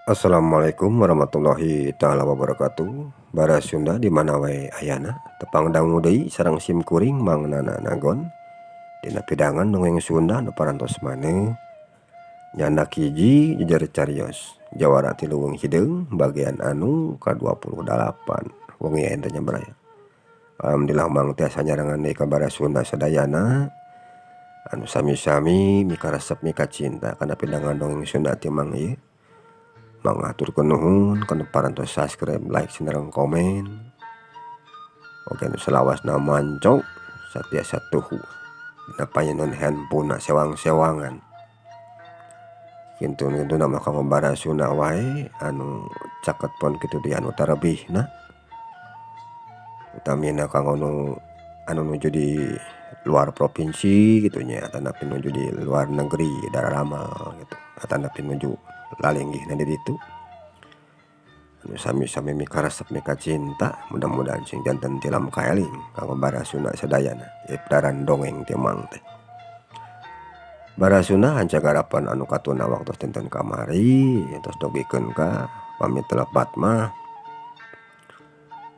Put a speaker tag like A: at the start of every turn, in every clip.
A: Assalamualaikum warahmatullahi taala wabarakatuh. Bara Sunda di mana wae ayana tepang dangu deui sareng sim kuring Mang Nana Nagon dina pidangan dongeng Sunda nu parantos maneh nyandak hiji jejer carios jawara ti leuweung hideung bagian anu ka-28 wengi aya teh nya baraya. Alhamdulillah Mang tiasa nyarengan deui ka bara Sunda sadayana anu sami-sami mikaresep mikacinta kana pidangan dongeng Sunda ti Mang ieu. Mang haturkeun nuhun kana parantos subscribe, like, sareng komen. Oke nu salawasna mancong satiasa tuhu dina panyeun handphone sewang-sewangan. Kintu-kintuna mah kanggo bara Sunda wae anu caket pon kitu deui anu tarebihna. Utamina kanggo nu anu nuju di luar provinsi kitu nya atanapi nuju di luar negeri dararamal gitu atanapi nuju lalinggihna di ditu. Anu sami-sami mikaresep mikacinta mudah-mudahan sing janten tilam kaeling kanggo bara Sunda sadayana ipdaran dongeng ti Mang teh. Bara Sunda hanca garapan anu katuna waktos dinten kamari tos dugikeun ka pamit lepat mah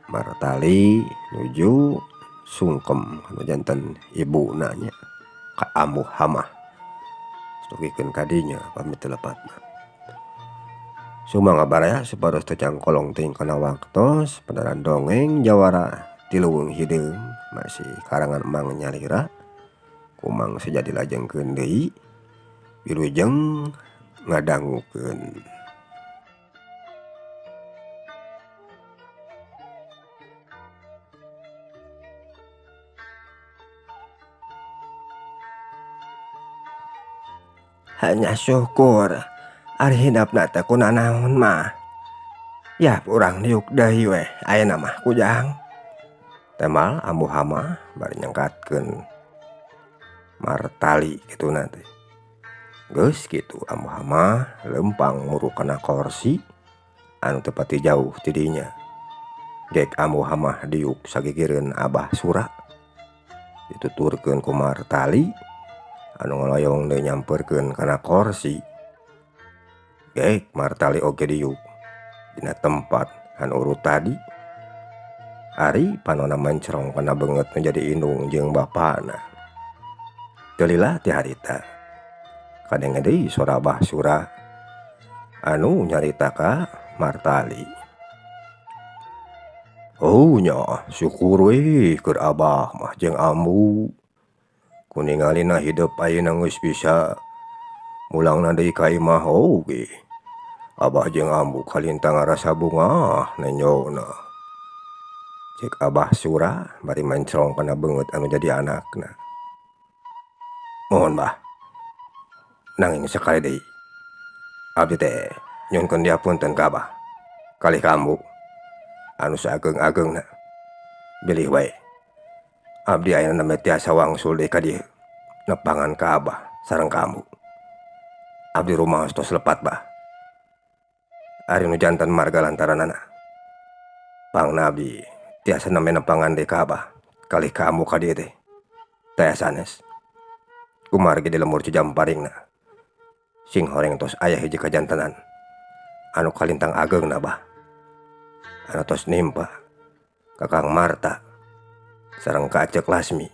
A: Martali nuju sungkem anu janten ibuna nya ka Ambu Hamah dugikeun ka dinya pamit lepat mah. Sumangga baraya supados teu cangkolong teuing kana waktos padaran dongeng jawara ti leuweung hideung masih karangan Mang Nyalira ku Mang Seja dilajengkeun deui wilujeng ngadangukeun. Hanya syukur ari hidapna teh kunanaon mah. Ya urang diuk deui weh ayeuna mah kujang. Temal Ambu Hamah bari nyangkatkeun Martali kituna teh. Geus kitu Ambu Hamah leumpang muruk kana korsi anu teu pati jauh ti dinya. Gek Ambu Hamah diuk sagigireun Abah Sura. Dituturkeun ku Martali anu ngaloyong deui nyamperkeun kana korsi. Gek Martali oge diuk dina tempat anu urut tadi. Ari panona mencrong kana beungeut nu jadi indung jeung bapana. Teu lila ti harita kadenge deui sora Abah Sura anu nyarita ka Martali. Oh nya syukur we keur Abah mah jeung Ambu. Kuningalina hidup ayeuna geus bisa mulangna deui ka imah oge. Abah jeung Ambu kalintang ngarasa bungah nenyona. Cek Abah Sura bari mencrong kana beungeut anu jadi anakna. Mohon bah, nanging sakali deui abdi teh nyuhunkeun dihapunten ka Abah kalih ka Ambu anu saageng-agengna. Bilih wae abdi ayeuna nembe tiasa wangsul deui ka dieu nepangan ka Abah sareng ka Ambu. Abdi rumaos tos lepat bah. Ari nu janten marga lantaranana. Pangna abdi tiasa nembe nepangan deui ka Abah kalih ka Ambu ka dieu teh. Teh sanes. Kumargi di lemur Cijamparingna. Sing horeng tos aya hiji kajantenan anu kalintang ageungna bah. Anu tos nimpa Kakang Marta sareng ka Acek Lasmi.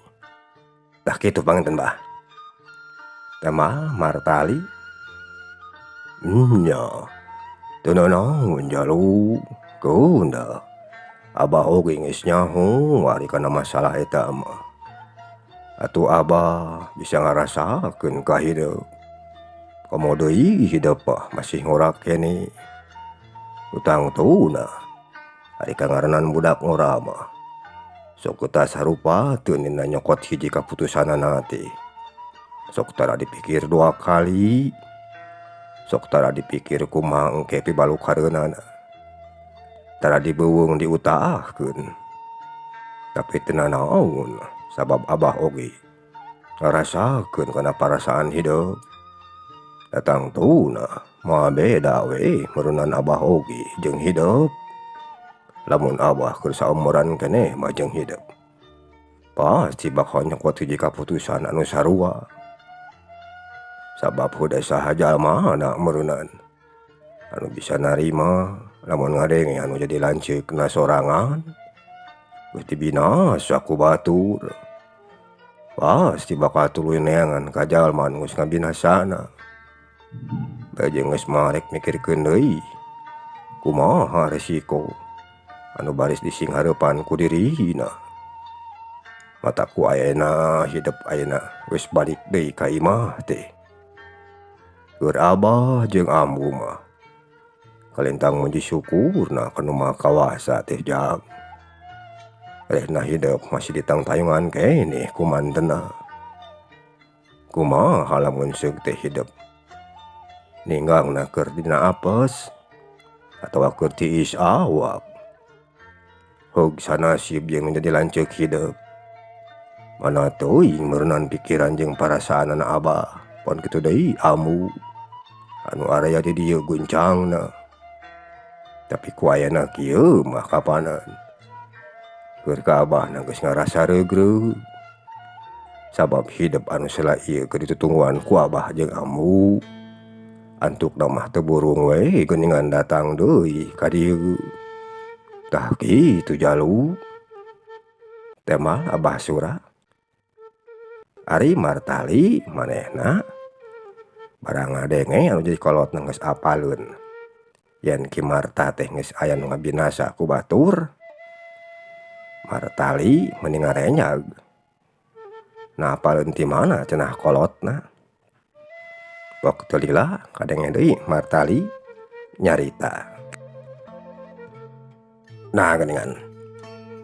A: Tah kitu panginten bah. Temal Martali. Nya. Teu nanaon jalu keunda. Abah oge geus nyaho ari kana masalah eta mah. Atuh Abah bisa ngarasakeun ka hideung. Komo deui hidup mah masih ngora keneh. Utang tuna ari kangaranan budak ngora mah. Sok teu sarupa teu dina nyokot hiji kaputusanana teh. Sok tara dipikir dua kali. Sok tara dipikir kumaha engke pibalukareunana. Tara dibeuweung diutaahkeun. Tapi teu nanaon sabab Abah oge ngarasakeun kana parasaan hideung. Datang tuna moal beda we meureunnan Abah oge jeung hidup. Lamun Abah keur saumuran keneh mah jeung hidup. Pasti bakal nyokot hiji kaputusan anu sarua. Sabab hudeu saha jalmana meureunnan. Anu bisa narima lamun ngadenge anu jadi lanceukna sorangan geus dibinasa ku batur. Pasti bakal tuluy neangan ka jalma nu geus ngabinasana. Da jeung geus mah rek mikirkeun deui kumaha resiko anu baris disinghareupan ku dirina. Matak ku ayeuna hidep ayeuna geus balik deui ka imah teh. Keur abah jeung ambu mah kalintang muji syukurna ka Nu Maha Kawasa teh jang. Rehna hidep masih ditangtayungan keneh ku mantena. Kumaha lamun seug teh hidep ninggangna keur dina apes atawa keur tiis awak. Heug sanasib jeung jadi lanceuk hidep. Mana teuing meureunan pikiran jeung parasaanana abah pon kitu deui ambu anu araya di dieu guncangna. Tapi ku ayana kieu mah kapanan. Keur ka abahna geus ngarasa reugreug. Sabab hidep anu sela ieu keur ditutungguan ku abah jeung ambu. Antukna mah teu burung we geuningan datang deui ka dieu. Tah kitu jalu. Tema Abah Sura. Ari Martali manehna barang ngadenge anu jadi kolotna geus apaleun. Yen Ki Marta teh geus aya nu ngabinasa ku batur. Martali meni ngarenyag. Nah apaleun ti mana cenah kolotna. Waktu lila kadenge deui Martali nyarita. Nah geuningan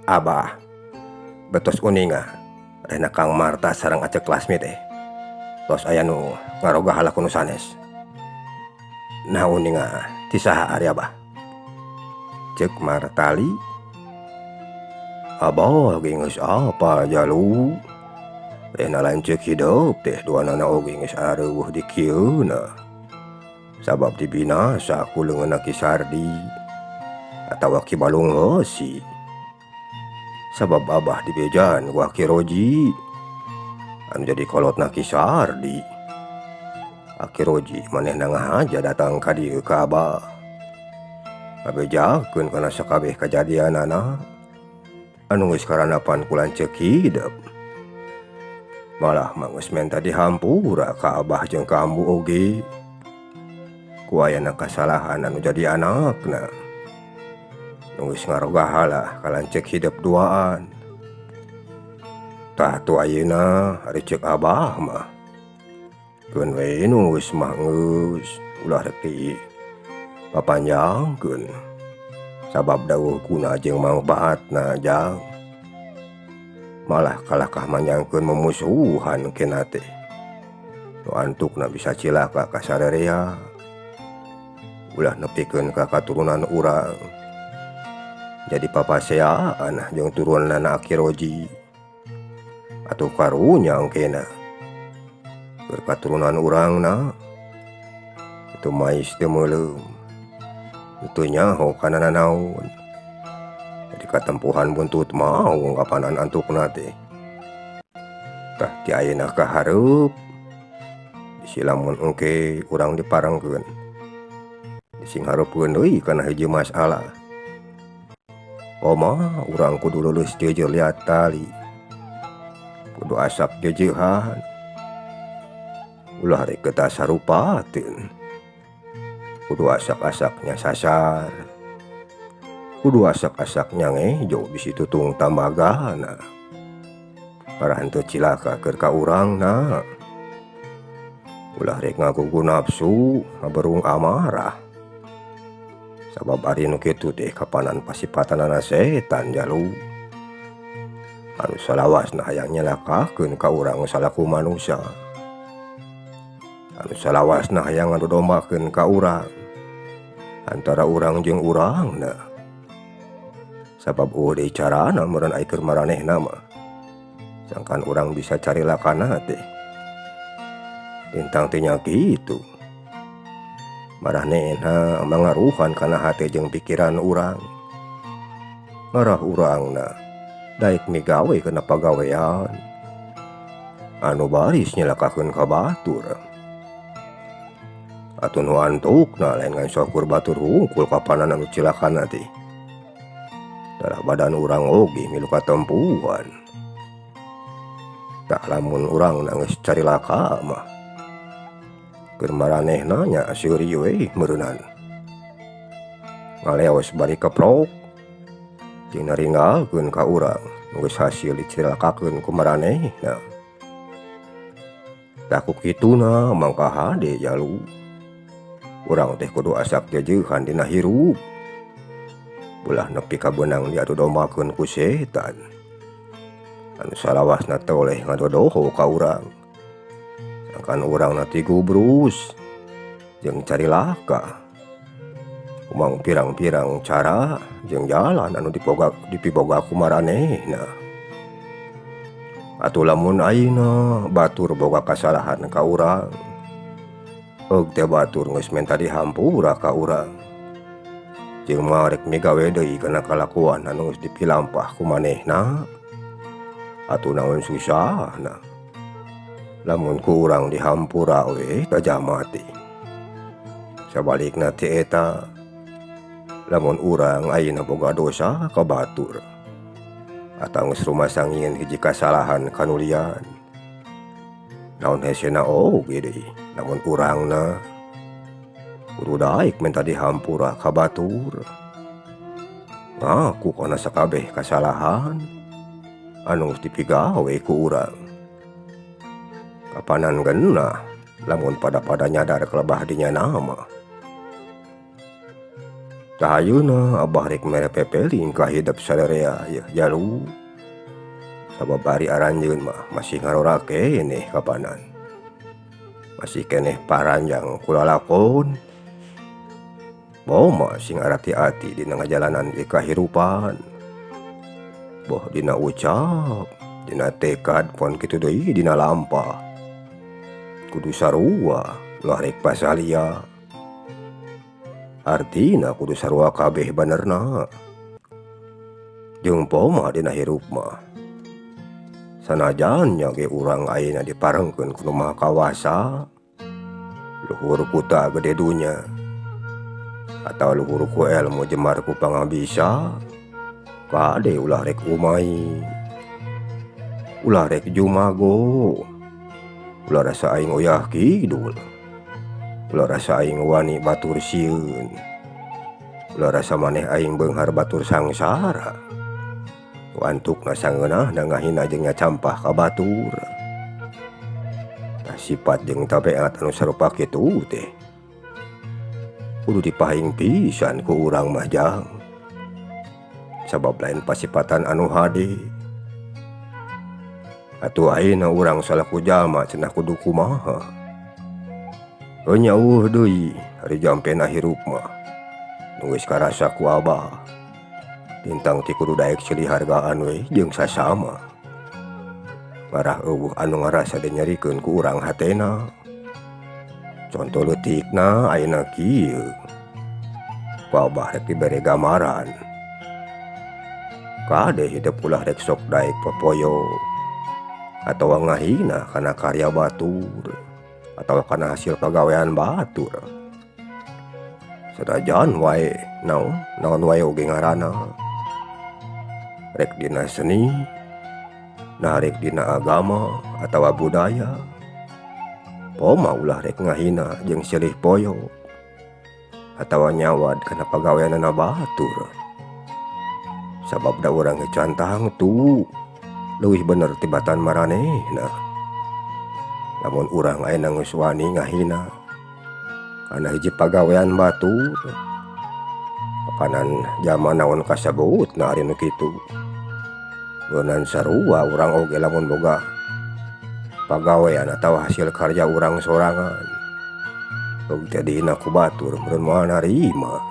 A: Abah betos uninga rehna Kang Marta sareng Acek Lasmi teh. Tos aya nu ngarogah halaku nu sanes. Nah uninga ti saha ari Abah? Ceuk Martali. Abah ge geus apal jalu. Rehna lanceuk hidup teh duanana oge geus areuweuh di kieuna. Sabab dibinasa ku leungeunna Ki Sardi atawa Ki Balung Heusi. Sabab Abah dibejaan ku Aki Roji anu jadi kolotna Ki Sardi. Aki Roji manehna ngahaja datang ka dieu ka Abah. Ngabejakeun kana sakabeh kajadianana anu geus karanapan ku lanceuk hidep. Malah mah geus menta dihampura ka Abah jeung ka ambu oge. Ku ayana kasalahan anu jadi anakna. Nu geus ngarogahalah ka lanceuk hidep duaan. Tah atuh ayeuna ari ceuk Abah mah. Keun we nu geus mah geus ulah rek dipapanjangkeun. Sabab dawuh guna jeung mangpaatna jang. Malah kalakah manjangkeun memusuhan kena teh. Nu antukna bisa cilaka ka sarerea. Ulah nepikeun ka katurunan urang. Jadi papaseaan jeung turunanna Aki Roji. Atuh karunya engkena. Keur katurunan urangna itu mais teu meuleum. Teu nyaho kana nanaon. Jadi katempuhan buntut maung kapanan antukna teh. Tah ti ayeuna ka hareup bisi lamun engke urang diparengkeun. Disinghareupeun deui kana hiji masalah. Oma urang kudu lulus jeujeul liat tali. Kudu asak jeujeuhan. Ulah rek ketasarupateun. Kudu asak-asaknya sasar. Kudu asak-asaknya ngejo bisi tutung tambagana. Parah henteu cilaka keur ka urangna. Ulah rek ngagugu nafsu, ngaberung amarah. Sabab ari nu kitu teh kapanan pasipatanana setan jalu. Anu salawasna hayang nyelakakeun ka urang salaku manusia. Anu salawasna hayang ngadodombakeun ka urang. Antara urang jeung urangna. Sabab eueuh deui carana meureun ai keur maranehna mah. Sangkan urang bisa carilakana teh. Lintang teh nya kitu. Maranehna mangaruhan kana hate jeung pikiran urang. Ngarah urangna daek migawe kana pagawean. Anu baris nyelakakeun ka batur. Atuh nu antukna lain ngan saukur batur hungkul kapanan anu cilakana teh. Darah badan urang oge milu katempuhan. Tah lamun urang geus carilaka mah keur maranehna nya seuri we meureunan. Ngaleos bari keprok jeung naringgalkeun ka urang nu geus hasil dicilakakeun ku maranehna. Tah ku kituna mangka hade jalu. Urang teh kudu asak jejeuhan dina hirup. Ulah nepi ka beunang diadu dombakeun ku setan. Anu salawasna toleh ngadodoho ka urang. Sangkan urangna ti gubrus jeung carilaka. Umang pirang-pirang cara jeung jalan anu dipiboga ku maranehna. Atuh lamun ayeuna batur boga kasalahan ka urang, eug teh batur geus menta dihampura ka urang. Jeung moal rek migawe deui kana kalakuan anu geus dipilampah ku manehna. Atuh naon susahna lamun ku urang dihampura we ka jalma teh. Sabalikna ti eta lamun urang ayeuna boga dosa ka batur atawa geus rumasa ngieun hiji kasalahan ka nu lian, naon hesena oge deui lamun urangna kudu daek menta dihampura ka batur. Ngaku kana sakabeh kasalahan anu geus dipigawe ku urang. Kapanan geunah lamun pada-pada nyadar kelebah dinya nama. Tah ayeuna abah rek mere pepeling ka hidep sarerea yeuh jalu. Sabab bari aranjeun mah masih ngarora keneh kapanan. Masih keneh paranjang kulalakon. Boma sing arati-ati dina ngajalanan ieu kahirupan. Boh dina ucap, dina tekad pon kitu deui dina lampah. Kudu sarua ulah rek pasalia. Artina kudu sarua kabeh benerna. Jeung poma dina hirup mah. Sanajan nya ge urang ayeuna diparengkeun ku nu Maha Kawasa, luhur kuta gede dunya atawa luhur ku elmu jemar ku pangabisa, kade ulah rek umai, ulah rek jumago, ulah rasa aing uyah kidul, ulah rasa aing wani batur sieun, ulah rasa maneh aing beunghar batur sangsara. Antukna sangeunahna ngahina jeung nyacampah ka batur. Tah sifat jeung tabiat anu sarupa kitu teh kudu dipahing pisan ku urang mah jang. Sabab lain pasipatan anu hade. Atuh ayeuna urang salaku jalma cenah kudu kumaha. Nya eueuh deui ari jampena hirup mah nu geus karasa ku abah. Tintang ti kudu daek silih hargaan we jeung sasama. Marah eueuh anu ngarasa dinyerikeun ku urang hatena. Conto leutikna ayeuna kieu. Ku abah rek dibere gambaran. Kade hidup ulah rek sok daek popoyo atawa ngahina kana karya batur atawa kana hasil pagawean batur. Sanajan wae naon naon wae oge ngaranna. Rek dina seni, nah rek dina agama atawa budaya. Poma ulah rek ngahina jeung silih poyo atawa nyawad kana pagaweanana batur. Sabab da urang ge can tangtu leuwih bener tibatan maranehna. Lamun urang ayeuna geus wani ngahina kana hiji pagawean batur, kapanan jalma naon kasebutna ari nu kitu. Geunan sarua urang oge lamun boga pagawean atawa hasil karya urang sorangan, eug teh dihina ku batur meureun moal narima.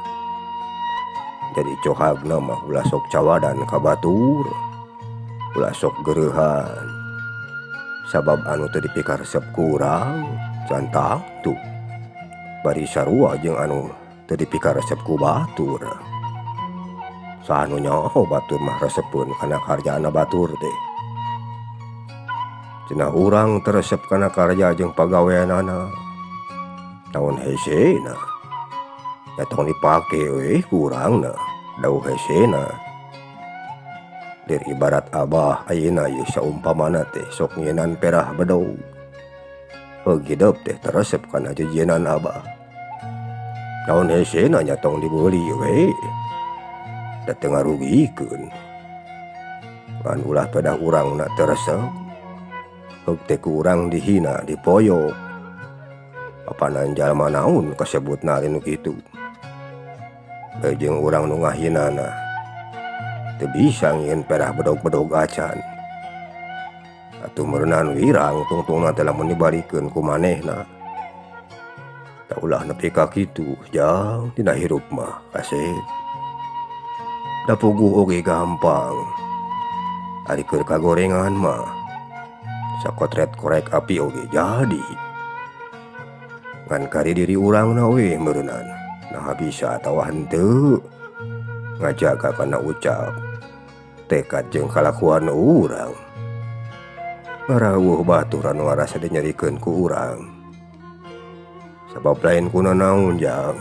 A: Jadi cohagna mah ulah sok cawadan ka batur, ulah sok geureuhan. Sabab anu teu dipikaresep ku urang can tangtu. Bari sarua jeung anu teu dipikaresep ku batur. Saha nu nyaho batur mah resepeun kana karjana batur teh. Cenah urang teu resep kana karya jeung pagaweanana. Naon hesena da tong dipake we kurangna dauh hesena. Lir ibarat Abah ayeuna ieu saumpamana teh sok ngienan perah bedog. Heug hidep teh teresep kana jejienan Abah. Naon hesena nya tong dibeuli we. Da teu ngarugikeun. Ngan ulah pedah urangna teu resep. Heug teh ku urang dihina dipoyok. Apanan jalma naon kasebutna ari nu kitu. Bae jeung urang nu ngahinana teu bisa ngieun perah bedog-bedog acan. Atuh meureunan wirang tungtungna teh lamun dibalikeun ku manehna. Da ulah nepi ka kitu jang dina hirup mah kasep. Da puguh oge gampang. Ari keur kagorengan mah sakotret korek api oge jadi. Ngan kari diri urangna we meureunan naha bisa atawa henteu ngajaga kana ucap tekad jeung kalakuan urang. Ngarawuh batur anu ngarasa dinyerikeun ku urang. Sabab lain ku nanaon jang.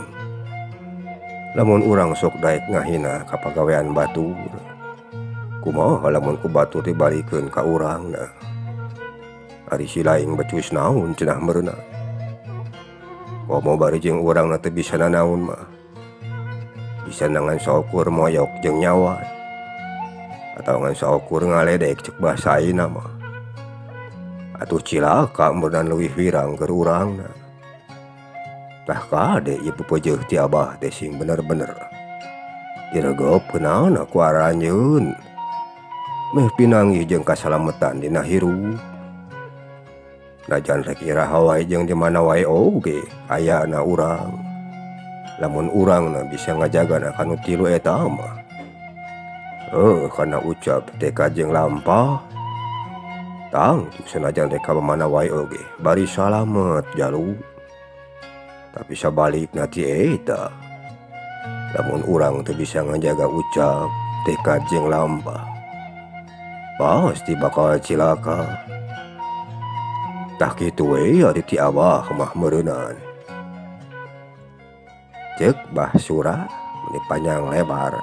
A: Lamun urang sok daek ngahina ka pagawean batur, kumaha lamun ku batur dibalikeun ka urangna. Ari si laing becus naon cenah meureunna. Komo bari jeung urangna teu bisa nanaon mah. Bisa ngan saukur moyok jeung nyawa atawa ngan saukur ngaledek cek bahasa ayeuna mah. Atuh cilaka meureunna leuwih wirang keur urangna. Tah kade ieu pepeujeuh ti Abah teh sing bener-bener diregepkeunana ku aranjeun. Meh pinanggih jeung kasalametan dina hirup. Najan rek iraha wae jeung di mana wae oge ayana urang. Lamun urangna bisa ngajagana kanu tilu eta mah. Kana ucap tekad jeung lampah. Tangtu sanajan rek ka mana wae oge bari salamet jalu. Tapi sabalikna ti eta. Lamun urang teu bisa ngajaga ucap tekad jeung lampah, pasti bakal cilaka. Tah kitu we ari ti Abah mah meureunan. Ceuk Bah Sura meni panjang lebar.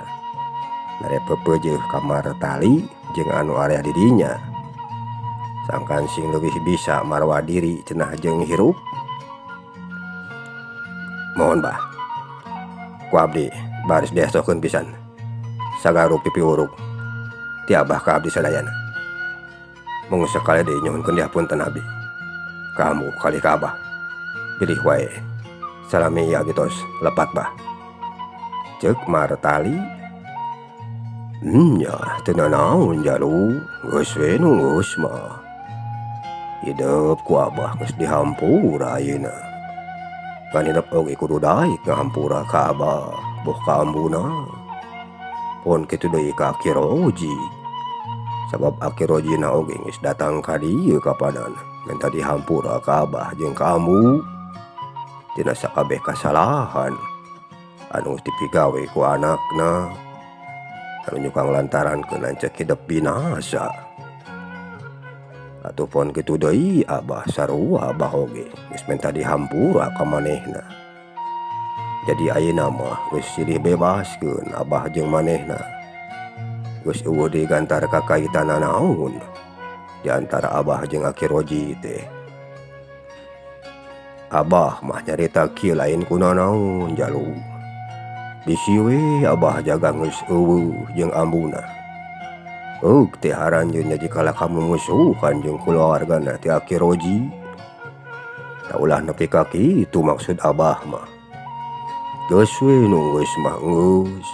A: Mere pepeujeuh ka Martali jeung anu area di dinya. Sangkan sing leuwih bisa marwa diri cenah jeung hirup. Mohon Bah. Ku abdi baris diesokeun pisan. Sagarup pipiuruk. Ti Abah ka abdi sadayana. Mung sakali deui nyuhunkeun dihapunten abdi. Kamu kali ka Abah. Pilih wae. Salami ieu abdi tos lepat Bah. Ceuk Martali. Nya teu nanaon jalu, geus we nu geus mah. Hidup ku Abah geus dihampura ayeuna. Ngan hidup oge kudu daek ngahampura ka Abah, boh ka ambuna. Pon kitu deui ka Aki Roji. Sabab Aki Rojina oge geus datang ka dieu kapanan minta dihampura ka Abah jeung ka ambu. Tina sakabeh kasalahan anu geus dipigawe ku anakna. Anu nyukang lantaran keun lanceuk hidep binasa. Atuh pon kitu deui Abah sarua Abah oge geus minta dihampura ka manehna. Jadi ayeuna mah geus silih bebaskeun Abah jeung manehna. Geus eueuh deui gantar kakaitanna naon di antara Abah jeung Aki Roji teh. Abah mah nyarita kieu lain ku nanaon jalu. Bisi we Abah jaga geus eueuh jeung ambuna. Euk teh aranjeun jadi kalah kamumusuhan jeung kulawargana ti Aki Roji. Da ulah nepi ka kitu maksud Abah mah. Geus we nu geus mah geus.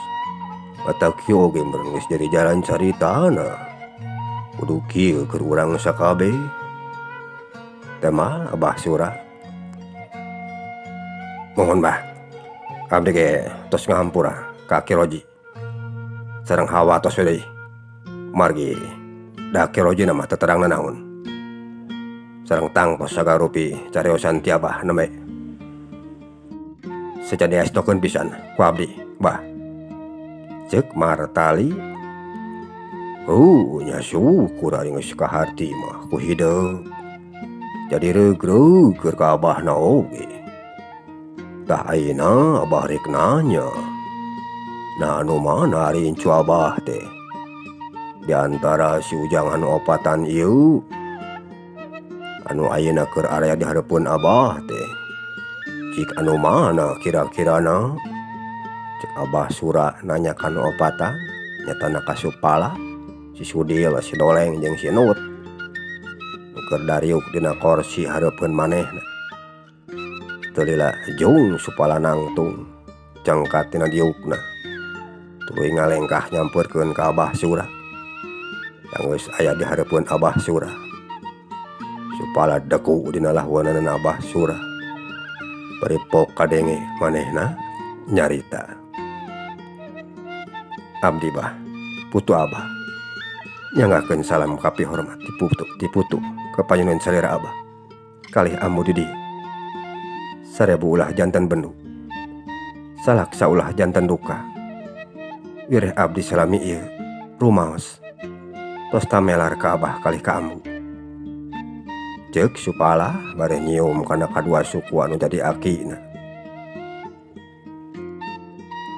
A: Matak kieu oge meureun geus jadi jalan caritana. Kudu kieu keur urang sakabeh. Teh mah Abah Sura. Mohon Bah. Abdi ge tos ngahampura ka Aki Roji. Sareng hawa tos we deui. Margi da Aki Roji mah teu terang nanaon. Sareng tangtos sagarupi cariosan ti Abah nembe. Secan diastokeun pisan ku abdi, Bah. Ceuk Martali. Nya syukur ari geus kaharti mah ku hideung. Jadi reug-reug keur ka Abahna oge. Tah ayeuna Abah rek nanya. Nah anu mana ari incu Abah teh? Di antara si Ujang anu opatan ieu anu ayeuna keur aya di hareupeun Abah teh. Cik anu mana kira-kirana? Cek Abah Sura nanya ka nu opatan, nyatana ka Supala, si Sudil, si Doleng jeung si Nut. Nu keur dariuk dina korsi hareupeun manehna. Teu lila jung Supala nangtung cengkat tina diukna. Tuluy ngalengkah nyamperkeun ka Abah Sura. Sanggeus aya di hareupeun Abah Sura. Supala deku dina lahuanana Abah Sura. Bari pok kadenge manehna nyarita. Abdi bah, putu Abah. Nyangakeun salam kapihormat ti putu ka panyuhun salira Abah. Kalih ambu di dieu. 1000 ulah janten bendu. Salaksa ulah janten duka. Wireh abdi salami ieu rumaos. Tos tamelar ka Abah kalih ka ambu. Ceuk Supala bari nyium kana kadua suku anu jadi akina.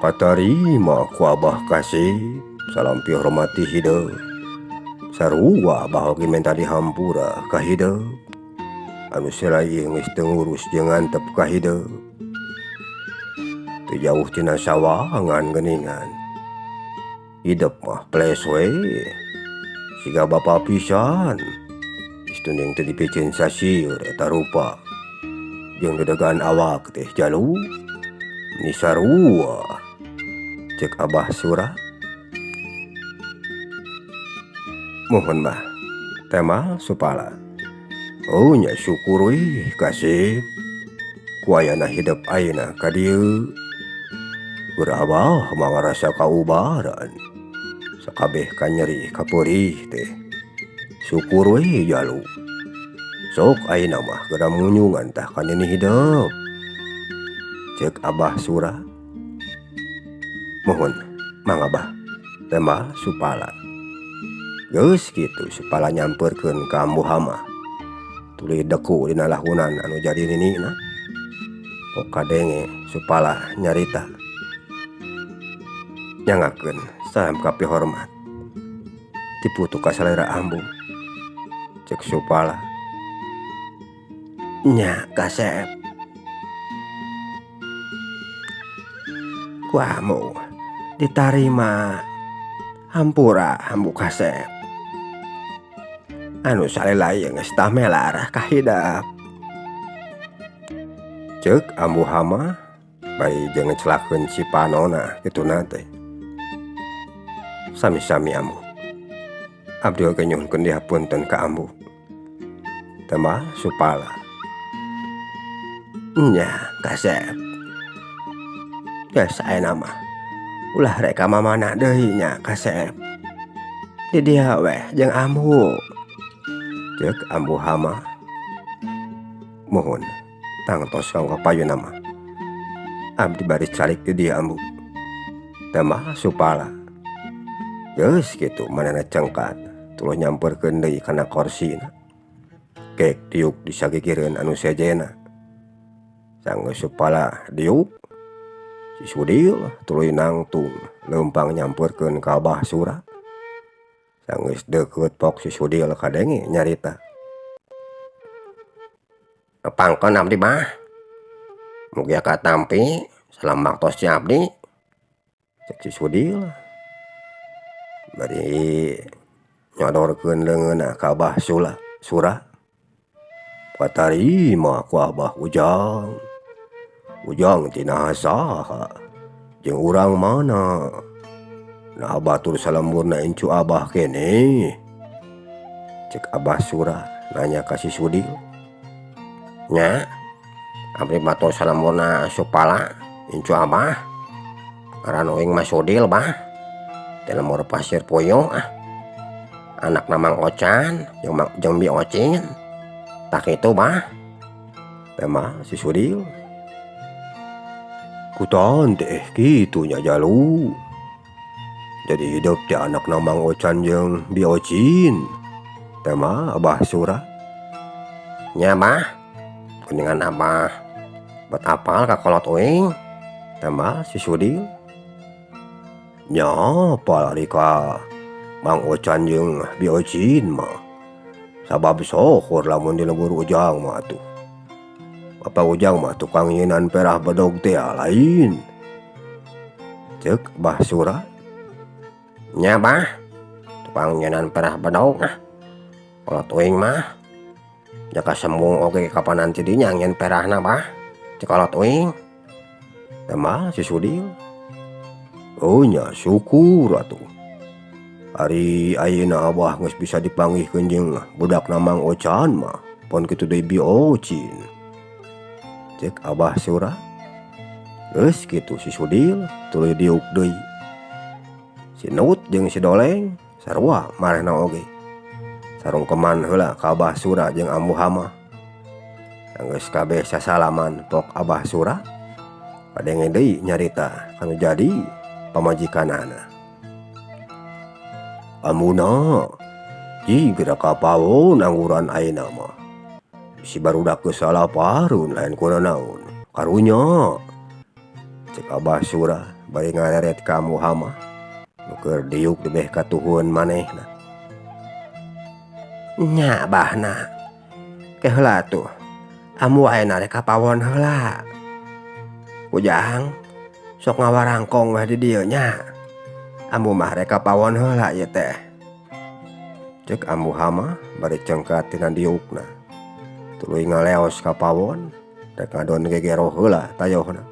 A: Katarima ku Abah kasih salam pihormat ti hideung. Sarua Abah oge menta dihampura ka hideung. Anu salila ieu geus teu ngurus jeung ngantep ka hideung. Teu jauh tina sawangan geuningan. Hidep mah ples we. Siga bapa pisan. Geus tunding teu dipiceun sasieur eta rupa. Jeung dedegaan awak teh jalu. Meni sarua. Cek Abah Sura. Muhun bah, temal Supala. Oh nya syukur weh kasep. Ku ayana hidep ayeuna ka dieu. Keur Abah mah ngarasa kaubaran. Sakabeh kanyeri kapeurih teh. Syukur weh jalu. Sok ayeuna mah geura munjungan tah ka nini hidep. Cek Abah Sura. Muhun, mangga bah, tembal Supala. Geus kitu Supala nyamperkeun ka Ambu Hamah. Tuluy deku dina lahunan anu jadi ninina. Pok kadenge Supala nyarita. Nyangakeun salam kapihormat. Ti putu ka salira ambu. Cek Supala. Nya kasep. Ku ambu ditarima. Hampura ambu kasep. Anu salila ieu geus tamelar ka hidep. Ceuk Ambu Hamah bari jeung ngecelakeun si panona kituna teh. Sami-sami ambu. Abdi oge nyuhunkeun dihapunten ka ambu. Tembal Supala. Nya kasep. Geus ayeuna mah ulah rek ka mamana deui nya kasep. Di dieu weh jeung ambu. Ceuk Ambu Hamah. Muhun tangtos kanggo payuna mah. Abdi bari calik di dieu ambu. Tambah Supala. Geus kitu manehna cengkat tuluy nyamperkeun deui kana korsina. Kek diuk disagigireun anu sejenna. Sanggeus Supala diuk, si Sudil tuluy nangtung leumpang nyamperkeun ka Abah Sura. Sanggeus deukeut pok si Sudil kadenge nyarita. Nepangkeun abdi bah. Mugia katampi salam baktos ti abdi. Cek si Sudil. Bari nyodorkeun leungeunna ka Abah Sura. Katarima ku Abah Ujang. Ujang tina saha jeung urang mana? Nah batur salemburna incu Abah keneh. Cek Abah Sura nanya ka si Sudil. Nya, abdi batur salemburna Supala incu Abah. Ngaran uing mah Sudil bah. Ti lembur Pasir Puyuh ah. Anakna Mang Ocan jeung Bi Ocin. Tah kitu bah. Tema si Sudil. Kutan teh kitu nya jalu. Jadi hidup ti anakna Mang Ocan jeung Bi Ocin. Tema Abah Sura. Nya bah. Kuningan Abah Bet apal ka kolot uing tambah si Sudil. Nya apal ari ka Mang Ocan jeung Bi Ocin mah. Sabab sohor lamun di lembur Ujang mah atuh. Bapak Ujang mah tukang nyieunaan perah bedog teh lain. Ceuk Bah Sura. Nya bah, tukang nyieunaan perah bedog ah. Kolot uing mah jaka sembung oge kapanan ti dinya nyieun perahna bah. Ceuk kolot uing. Tambah si Sudil. Oh nya syukur atuh. Ari ayeuna Abah geus bisa dipanggihkeun jeung budakna Mang Ocan mah pon kitu deui Bi Ocin. Ceuk Abah Sura. Geus kitu si Sudil tuluy diuk deui. Si Nut jeung si Doleng sarua marehna oge. Sarungkeman heula ka Abah Sura jeung Ambu Hamah. Geus kabeh sasalaman pok Abah Sura kadenge deui nyarita kanu jadi pamajikanana. Ambuna jig geura ka pawon angguran ayeuna mah. Bisi barudak geus salapareun lain kunanaon karunya. Ceuk Abah Sura bari ngareret ka Ambu Hamah nu keur diuk di beh katuhun manehna. Nya Abahna ke heula tuh Ambu ayeuna rek ka pawon heula. Ujang sok ngawarangkong weh di dieu nya. Ambu mah rek ka pawon heula ieu teh. Ceuk Ambu Hamah bari cengkat tina diukna. Tuluy ngaleos ka pawon rek ngadon gegero heula tayohna.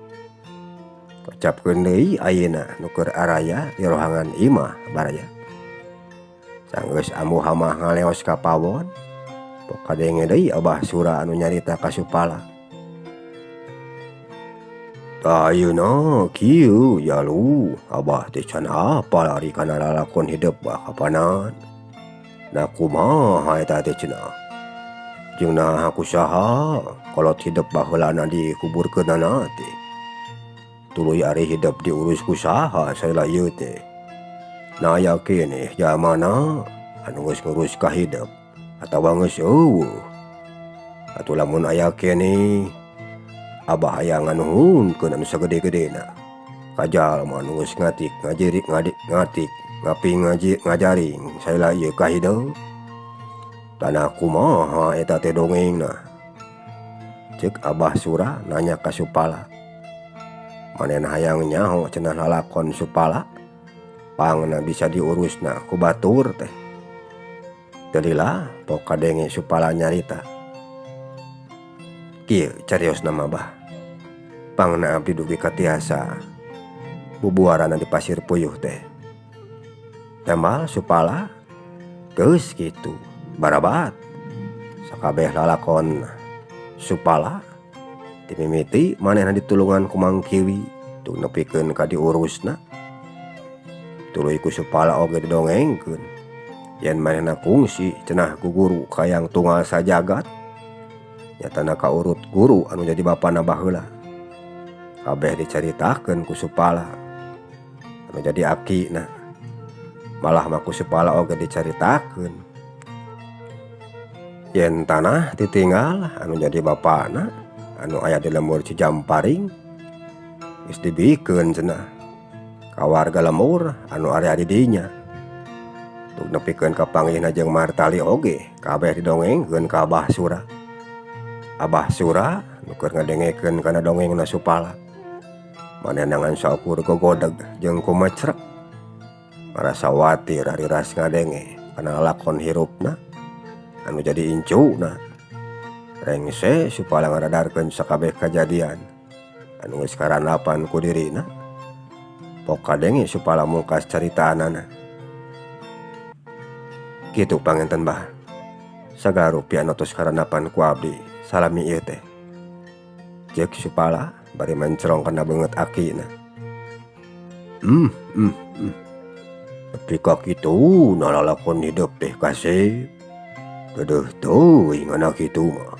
A: Kocapkeun deui ayeuna nu keur araya di rohangan imah baraya. Sanggeus Ambu Hamah ngaleos ka pawon, pok kadenge deui Abah Sura anu nyarita ka Supala. Tah ayeuna kieu jalu Abah teh can apal ari kana lalakon hidep bah kapanan. Na kumaha eta teh cenah. Jeung naha ku saha kolot hidep baheulana dikuburkeunana teh. Tuluy ari hidep diurus ku saha salila ieu teh. Na aya keneh jalmana anu geus ngurus ka hidep atawa geus eueuh. Atuh lamun aya keneh Abah hayang nganuhunkeun anu sagede-gedena. Ka jalma anu geus ngatik ngajirik ngadik ngatik ngapi ngaji ngajaring salila ieu ka hidep. Tanah kumaha eta teh dongengna. Ceuk Abah Sura nanya ka Supala. Manehna hayang nyaho cenah lalakon Supala pangna bisa diurusna ku batur teh. Teu lila pok kadenge Supala nyarita. Kieu cariosna mah bah. Pangna abdi dugi katiasa bubuaranna di pasir puyuh teh. Tembal Supala geus kitu barabat sakabeh lalakon Supala dimimiti manehna ditulungan ku Mang Kiwi tung nepikeun ka diurusna. Tuluy ku Supala oge didongengkeun yen manehna kungsi cenah ku guru kayang tunggal sajagat nyatana kaurut guru anu jadi bapana baheula. Kabeh dicaritakeun ku Supala anu jadi akina. Malah mah ku Supala oge dicaritakeun yen tanah ditinggal anu jadi bapana anu aya di lembur Cijamparing geus dibikeun cenah ka warga lembur anu aya di dinya. Tuk nepikeun ka panggihna jeung Martali oge kabeh didongengkeun ka Abah Sura. Abah Sura nu keur ngadengekeun kana dongengna Supala. Manehna ngan saukur gogodeg jeung kumecrek. Marasa watir ari ras ngadenge kana lalakon hirupna anu jadi incuna. Rengse Supala ngaradarkeun sakabeh kajadian anu geus karandapan ku dirina. Pok kadenge Supala mungkas caritaanana. Kitu panginten bah. Sagala rupi anu tos karandapan ku abdi salami ieu teh. Ceuk Supala bari mencrong kana beungeut akina. Nepi ka kitu na lalakon hidep teh kasep. Deudeuh teuing anak kitu mah.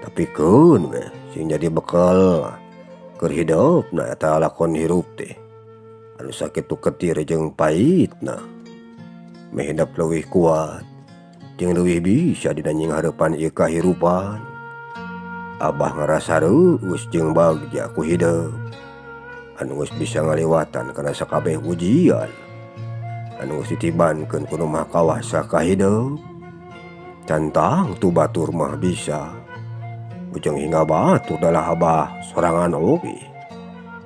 A: Tapi keun we sing jadi bekal keur hidep na eta lalakon hirup teh. Anu sakitu ketir jeung paitna. Meh hidep leuwih kuat jeung leuwih bisa dina nyinghareupan ieu kahirupan. Abah ngarasa reueus jeung bagja ku hidep anu geus bisa ngaliwatan kana sakabeh ujian anu geus ditibankeun ku Nu Maha Kawasa ka hidep. Can tangtu batur mah bisa ujang hingga batur dalah Abah sorangan oge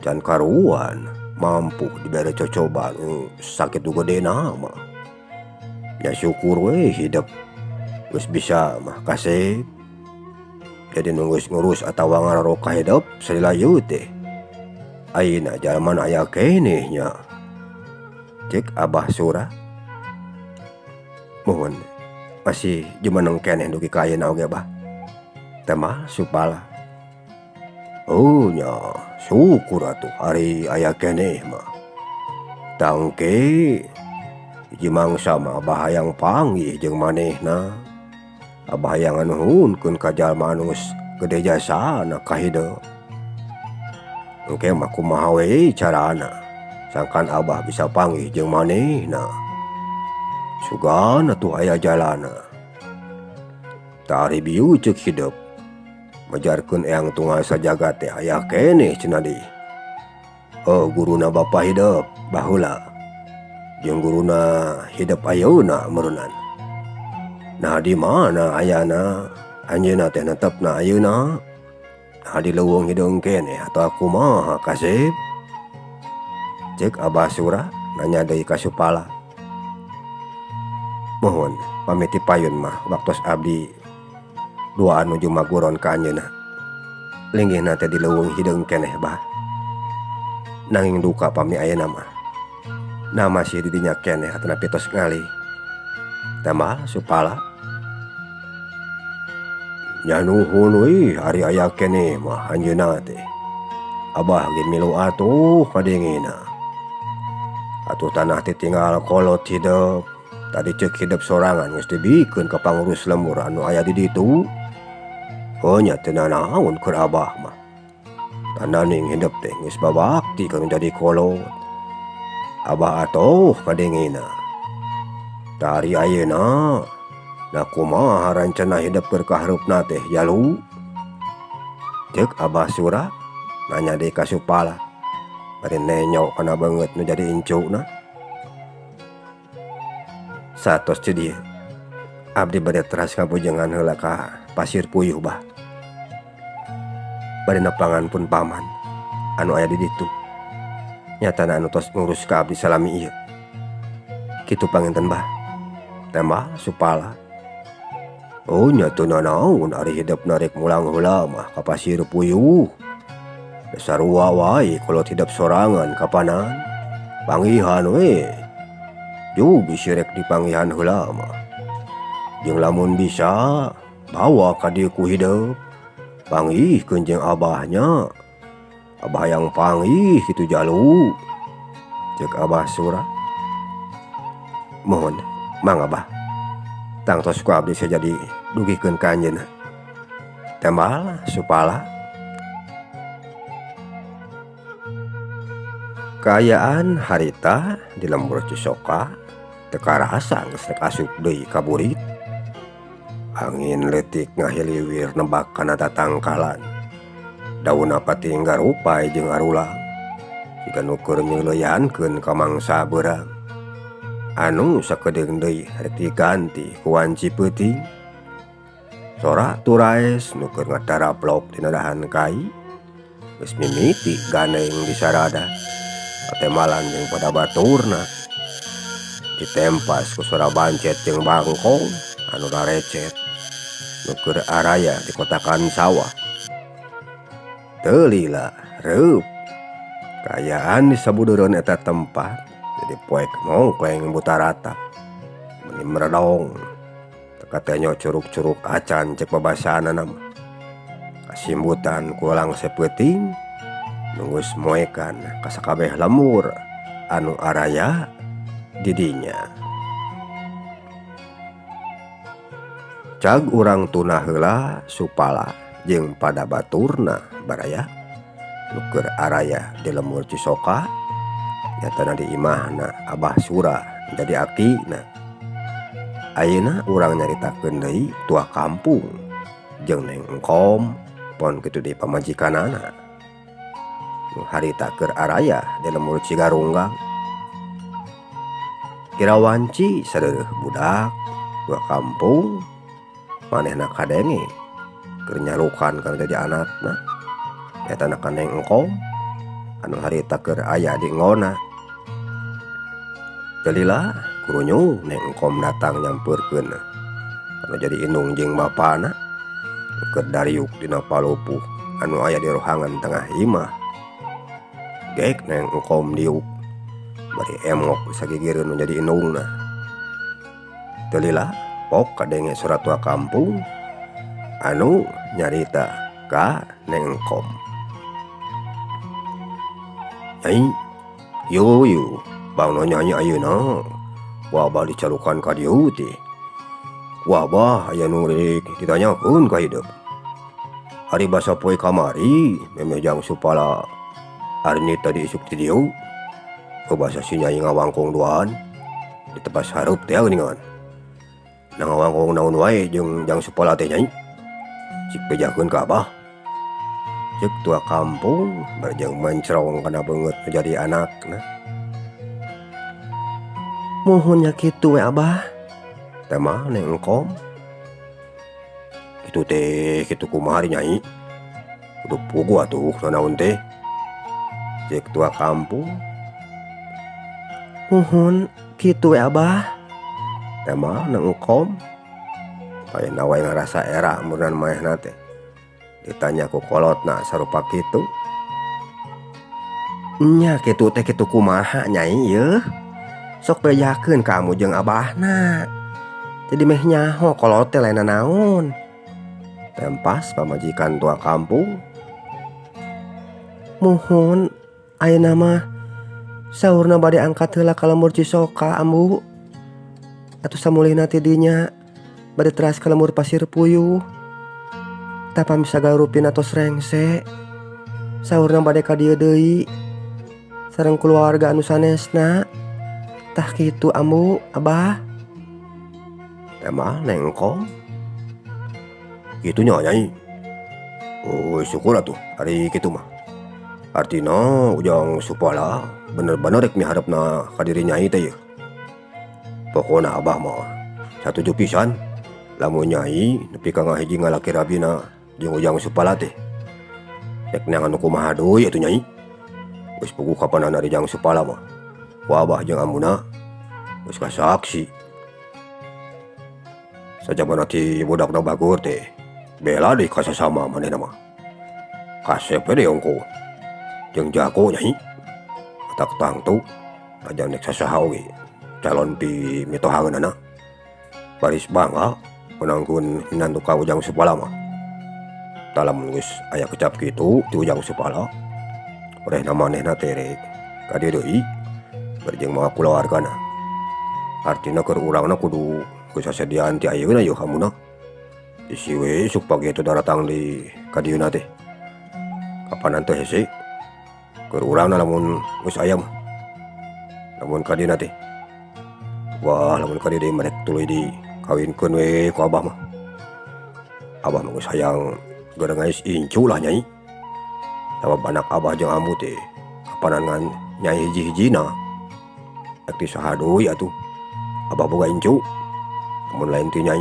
A: can karuan mampu dibere cocoba nu sakitu gedena mah. Nya syukur we hidep geus bisa mah kasep. Jadi nu geus ngurus atawa ngarorok ka hidep salila ieu teh ayeuna jalma nu aya keneh nya. Cek Abah Sura. Muhun masih jumeneng keneh dugi ka ayeuna oge Bah. Tambah Supala. Oh nya syukur atuh ari aya keneh mah. Tangke hiji mangsa mah Abah hayang panggih jeung manehna. Abah hayang nganuhunkeun ka jalma anu geus gede jasana ka hidep. Engke mah kumaha we carana sangkan Abah bisa panggih jeung manehna. Sugan atuh aya jalana. Tah ari bieu ceuk hidep majarkeun Eyang Tunggal Sajagat teh aya keneh cenah deui. Oh guruna bapa hidep baheula jeung guruna hidep ayeuna meureunnan. Nah di mana ayana anjeunna teh netepna ayeuna? Nah di leuweung hideung keneh atawa kumaha kasep? Ceuk Abah Sura nanya deui ka Supala. Muhun pamit ti payun mah waktos abdi duaan nuju maguron ka anjeunna. Linggihna teh di leuweung hideung keneh bah. Nanging duka pami ayeuna mah. Nah masih di dinya keneh atanapi tos ngalih. Tambah Supala. Nya nuhun we ari aya keneh mah anjeunna teh. Abah ge milu atuh kadengena. Atuh tanah teh tinggal kolot hidep. Tadi ceuk hidep sorangan geus dibikeun ka pangurus lembur anu aya di ditu. Heuh nya teu nanaon keur Abah mah. Tandaning hidep teh geus babakti kana jadi kolot. Abah atuh kadengena. Tah ari ayeuna nah kumaha rancana hidep keur kahareupna teh jalu? Ceuk Abah Sura nanya deui ka Supala. Bari nenyo kana beungeut nu jadi incuna. Satos ti dieu abdi bade teras ngabujengan heula ka Pasir Puyuh bah. Bade nepangan pun paman anu aya di ditu. Nyatana anu tos ngurus ka abdi salami ieu. Kitu panginten bah. Tambah Supala. Oh nya teu nanaon ari hidep rek mulang heula mah ka Pasir Puyuh. Da sarua wae kolot hidep sorangan kapanan. Panggihan we. Juh bisi rek dipanggihan heula mah. Jeung lamun bisa bawa ka dieu ku hidep. Panggihkeun jeung abahnya. Abah hayang panggih kitu jalu. Ceuk Abah Sura. Mohon mangga bah. Tangtos ku abdi sajadi dugikeun ka anjeunna. Tembal Supala. Kaayaan harita di lembur Cisoka teu karasa geus rek asup deui ka burit. Angin leutik ngahiliwir nebak kana tatangkalan. Daunna pating garupai jeung arulang. Siga nu keur nyeuleyankeun ka mangsa beurang. Anu sakedeung deui rek diganti ku wanci peuting. Sora turaes nu keur ngadaraplok dina dahan kai geus mimiti gandeng di sarada. Patemalan jeung pada baturna. Ditempas ku sora bancet jeung bangkong anu rarecet nu keur araya di kotakan sawah. Teu lila reup kaayaan di sabudureun eta tempat jadi poek mongkleng buta rata meni meredong teu katenyo curug-curug acan cek babasaanana mah. Kasimbutan ku langse peuting nu geus moekan ka sakabeh lembur anu araya di dinya. Cag urang tunah heula Supala jeung pada baturna baraya nu keur araya di lembur Cisoka nyatana di imahna Abah Sura jadi akina. Ayeuna urang nyaritakeun deui tua kampung jeung Neng Engkom Telepon kitu deui pamajikanana nu harita keur araya di lembur Cigarunggang. Kira wanci sareureuh budak tua kampung manehna kadenge keur nyarukan kana jadi anakna eta na ka Neng Engkom anu harita keur aya di enggonna. Teu lila kurunyung Neng Engkom datang nyampeurkeun anu jadi indung jeung bapana nu keur dariuk dina palupuh anu aya di rohangan tengah imah. Gek Neng Engkom diuk bari emok sagigireun nu jadi indungna. Teu lila pok kadenge sora tua kampung anu nyarita ka Neng Engkom. Nyai, yu yu bangna nyanyi ayeuna ku abah dicalukan ka dieu teh. Ku abah aya nu rek ditanyakeun ka hideung. Ari basa poe kamari memeh Jang Supala Arnita diisuk ti dieu. Basa si Nyai ngawangkong duaan ditepas hareup teh geuningan. Nah ngawangkong naon wae jeung Jang Supala teh Nyai? Cik bejakeun ka abah. Ceuk tua kampung bari jeung mencrong kana beungeut nu jadi anakna. Muhun nya kitu we abah. Teh mah Neng Engkom. Kitu teh kitu kumaha ari Nyai? Kudu puguh atuh nanaon teh. Ceuk tua kampung. Muhun kitu we abah. Teh mah Neng Engkom. Ayeuna wae ngarasa era meureun manehna teh. Ditanya ku kolotna sarupa kitu. Nya kitu teh kitu kumaha Nyai yeuh? Sok bejakeun ka ambu jeung abahna. Jadi meh nyaho kolot teh lain nanaon. Tempas pamajikan tua kampung. Muhun ayeuna mah saurna bade angkat heula ka lembur Cisoka ambu. Atuh samulihna ti dinya bade teras ka lembur Pasir Puyuh. Tah pami sagala rupina tos rengse. Saurna bade ka dieu deui sareng kulawarga anu sanesna. Tah kitu ambu abah. Teh mah Neng Engkom. Kitu nya Nyai. Oh syukur atuh ari kitu mah. Artina Ujang Supala bener-bener rek miharepna ka diri Nyai teh yeuh. Pokona abah mah satuju pisan lamun Nyai nepi ka ngahiji ngalaki rabina jeung Ujang Supala teh. Rek neangan nu kumaha deui atuh Nyai. Geus puguh kapanan ari Jang Supala mah. Ku abah jeung ambuna geus kasaksi. Sajabana ti budakna bagur teh bela deui ka sasama manehna mah. Kasep we deui ongkoh jeung jago Nyai. Matak tangtu ajan rek sasaha oge calon pi mitohaeunana. Baris bangga meunangkeun minantu ka Ujang Supala mah. Tah lamun geus aya kecap kitu ti Ujang Supala orehna manehna teh rek ka dieu deui bari jeung mawa kulawargana. Artina keur urangna kudu geus sasediaan ti ayeuna yeuh ambuna. Bisi we isuk pagi teh daratang di ka dieuna teh. Kapanan teh hese keur urangna lamun geus aya mah. Lamun ka dieuna teh. Wah lamun ka dieu deui mah rek tuluy dikawinkeun we ku abah mah. Abah mah geus hayang geureuh incu lah Nyai. Sabab anak abah jeung ambu teh kapanan ngan Nyai hiji-hijina. Rek ti saha deui atuh. Abah boga incu lamun lain ti Nyai.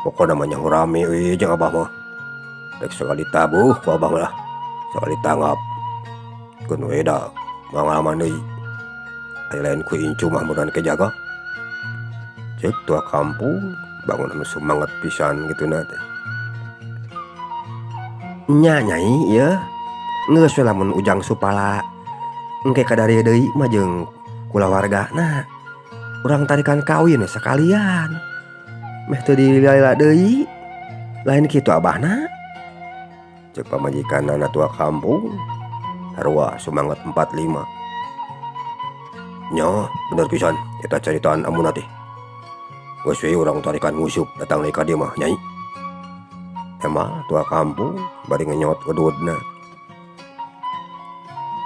A: Pokona mah nyaho rame we jeung abah mah. Rek sakali tabuh ku abah mah lah. Sakali tanggap. Keun we da pangalaman deui. Ari lain ku incu mah meureun ke jaga. Ceuk tua kampung bangun anu sumanget pisan kituna teh. Nya Nyai yeuh. Geus we lamun Ujang Supala engke ka darieu deui mah jeung kulawargana. Urang tarikan kawin we sakalian. Meh teu dilila deui. Lain kitu abahna. Ceuk pamajikanana tua kampung sarua sumanget 45. Nya bener pisan eta caritaan ambuna teh. Geus we urang tarikan nguseup datang deui ka dieu mah Nyai. Emang tua kampung bari ngenyot ududna.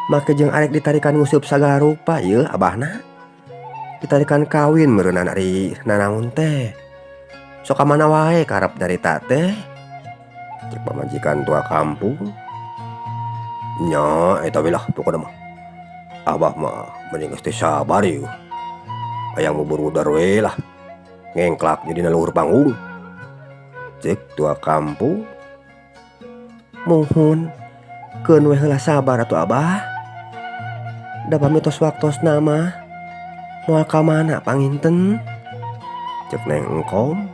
A: Make jeung arek ditarikan nguseup sagala rupa yeuh abahna. Ditarikan kawin meureunnan ari nanaon teh. Sok ka mana wae karep nyarita teh. Cek pamajikan tua kampung. Nya eta we lah pokona mah. Abah mah mending geus teu sabar ieu. Hayang buburudar we lah. Ngengklak jadi na luhur panggung. Cek tua kampung. Muhun keun we heula sabar atuh Abah. Da pami tos waktosna mah moal ka mana panginten. Cek Neng Engkom.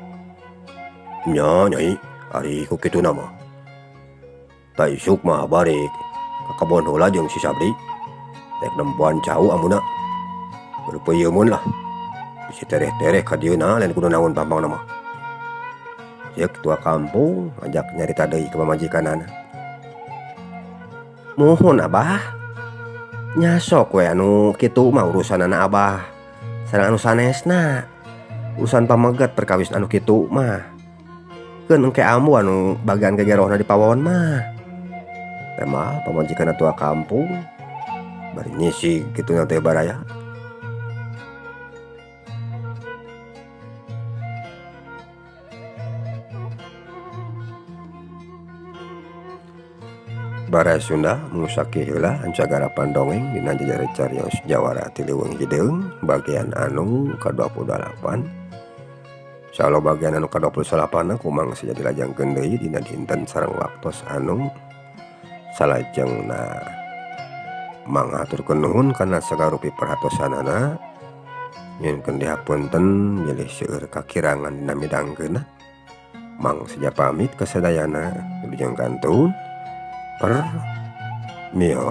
A: Nya Nyai, ari ku kituna mah. Ta isuk mah balik ka kebon heula jeung si Sabri. Rek nempoan cau ambuna. Berpeuyeun lah. Bisi tereh-tereh ka dieuna lain kudu naon pampangna mah. Cek tua kampung ajak nyarita deui ka pamajikanana. Muhun Abah. Nya sok we anu kitu mah urusanana Abah. Sareng anu sanesna. Urusan pameget perkawis anu kitu mah. Keun engke ambu anu bagian gegerohna di pawon mah. Teh mah pamajikanna tua kampung bari nyisig kitu na teh baraya. Baraya Sunda musaki heula ancagarapan dongeng dina jajare carios jawara ti leuweung hideung bagian anu ka-28. Insyaallah bagian anu ka-29 kumang saja dilajengkeun deui dina dinten sareng waktos anu salajengna. Mangaturkeun nuhun kana sagarupi perhatosanana. Nyuhunkeun dihapunten bilih seueur kakirangan dina midangkeunna. Mang saja pamit kasadayana wilujeng kantun. Permios.